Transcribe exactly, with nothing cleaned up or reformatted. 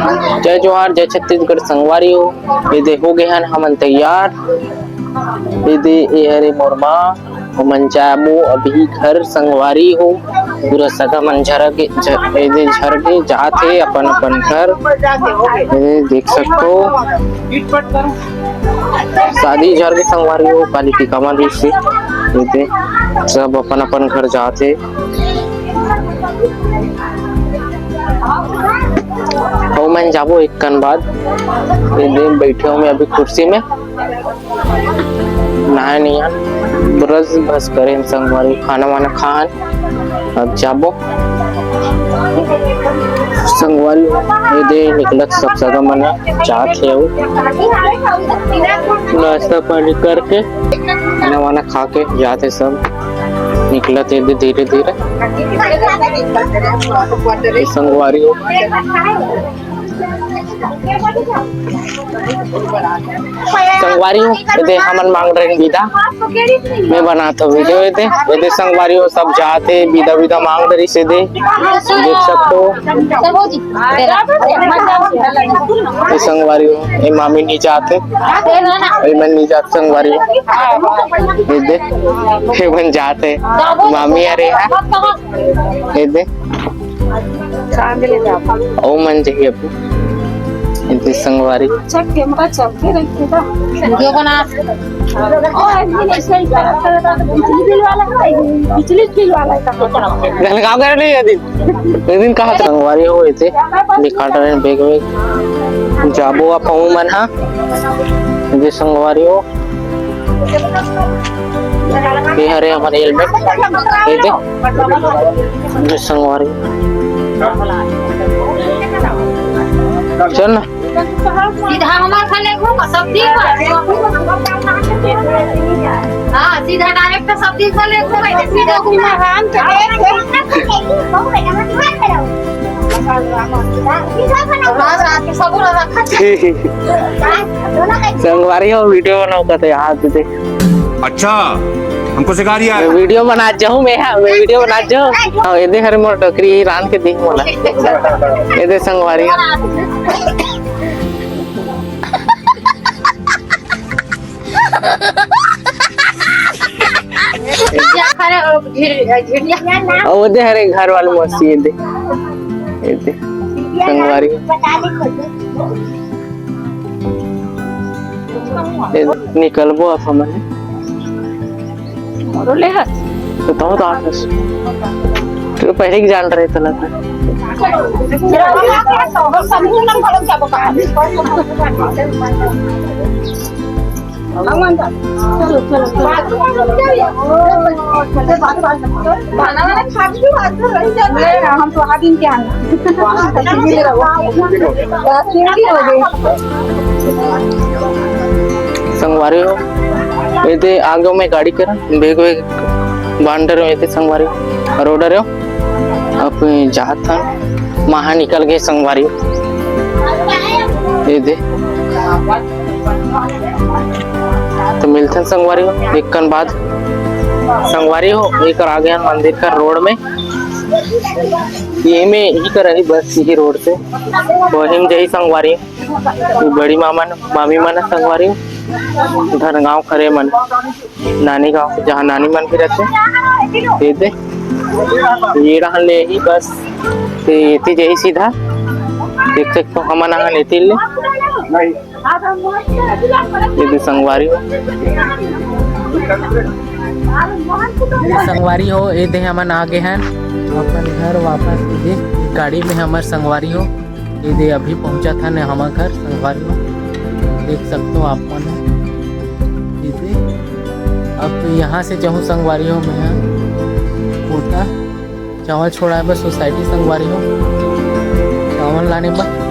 जय जोहार, जय छत्तीसगढ़ संगवारी हो। ये दे हो गए हन हमन तैयार। ये दे, ये हरे मोर माँ, हमन जाबो अभी घर संगवारी हो। पूरा सगा मन झर के, झ-, ये दे झर के जात हे अपन अपन घर। ये दे देख सकथो, शादी झर के संगवारी हो, काली टीका मन रिहिस हे। ये दे सब अपन अपन घर जात हे। अउ मैं जाबो एक कन बाद। ये दे बइठे हों मैं अभी कुर्सी में, नहाए नइ हन, brush भस करे हन संगवारी, खाना वाना खान, अब जाबो संगवारी। ये दे निकलत सब सगा मन जात हे, अउ नाश्ता पानी करके खाना वाना खा के जात हे सब। निकलत हे धीरे धीरे संगवारी हो। संगवारी हो, ये दे हमन मांग रहे विदा। मैं बनात हों video। ये दे, ये दे संगवारी हो, सब जात हे विदा, विदा मांग रहे से दे, देख सकथो। ये संगवारी हो, ये मामी नइ जात हे, ये मैं नइ जात संगवारी हो। ये दे, ये मन जात हे, मामी अरे हा। ये दे। अउ मन जाही अभी। ये दे संगवारी। अच्छा, camera चलते रहिथे ना। Video बना। ओ, एक दिन ऐसे ही करता रहता तो बिजली bill वाला है, बिजली bill वाला है, कहाँ पर? गलगांव करे नहीं ये दिन। ये दिन कहाँ था? संगवारी हो, ये दे निकाल रहे हैं bag वैग। जाबो आप हूँ मन हा। ये दे संगवारी हो। ये हरे हमर helmet। ये दे। ये संगवारी। चल ना। सीधा हमार खा ले घूम, सब ठीक बा। हाँ, सीधा direct सब ठीक खा ले घूम, ऐसे सीधा घूम। संगवारी हो, video बनाओ कहते यार दे। अच्छा, हमको सिखा रिया है। मैं video बना जाऊँ मैं, हाँ, मैं video बना जाऊँ। हाँ, ये दे हरे मोर डोकरी, ये रांध के दी मोला। ये दे संगवारी। अउ वो दे हरे घर वाले मौसी, ये दे, ये दे संगवारी। ए, निकलबो अब हमन। मोरो ले हस। तो तहूँ तो आथस। तू पहले ही जान रहे तला था। चलो, चलो, चलो। खाना वाना खा के बात कर रही है। नहीं, हम तो आ दिन के आना। संगवारी हो, ये दे आगे मैं गाड़ी करा, bag वैग बांध रहे हो, ये दे संगवारी, road रहे हो, अब जात हन, माहा निकल गए संगवारी, ये दे। तो मिलथन संगवारी हो, एक कन बाद संगवारी हो, एकर आगे हन मंदिर कर road में, ये में ही कर रही बस यही road से, वही में जही संगवारी हो। वो बड़ी मामा न, मामी मन संगवारी हो, धनगांव खरे मन, नानी गांव, जहाँ नानी मन भी रहते, ये दे, ये रहन ले ही बस, ते एती जही सीधा, देख सकते हो, हमन आहा लेती ले। ये दे संगवारी हो। संगवारी हो, ये दे हमन आ गए हैं अपन घर वापस। ये दे गाड़ी में हमर संगवारी हो, ये दे अभी पहुंचा था ने हमर घर संगवारी हो, देख सकते हो आप मन। ये दे अब यहाँ से जाहूँ संगवारी हो, मैं कोटा चावल छोड़ाए बर सोसाइटी संगवारी हो, चावल लाने बर।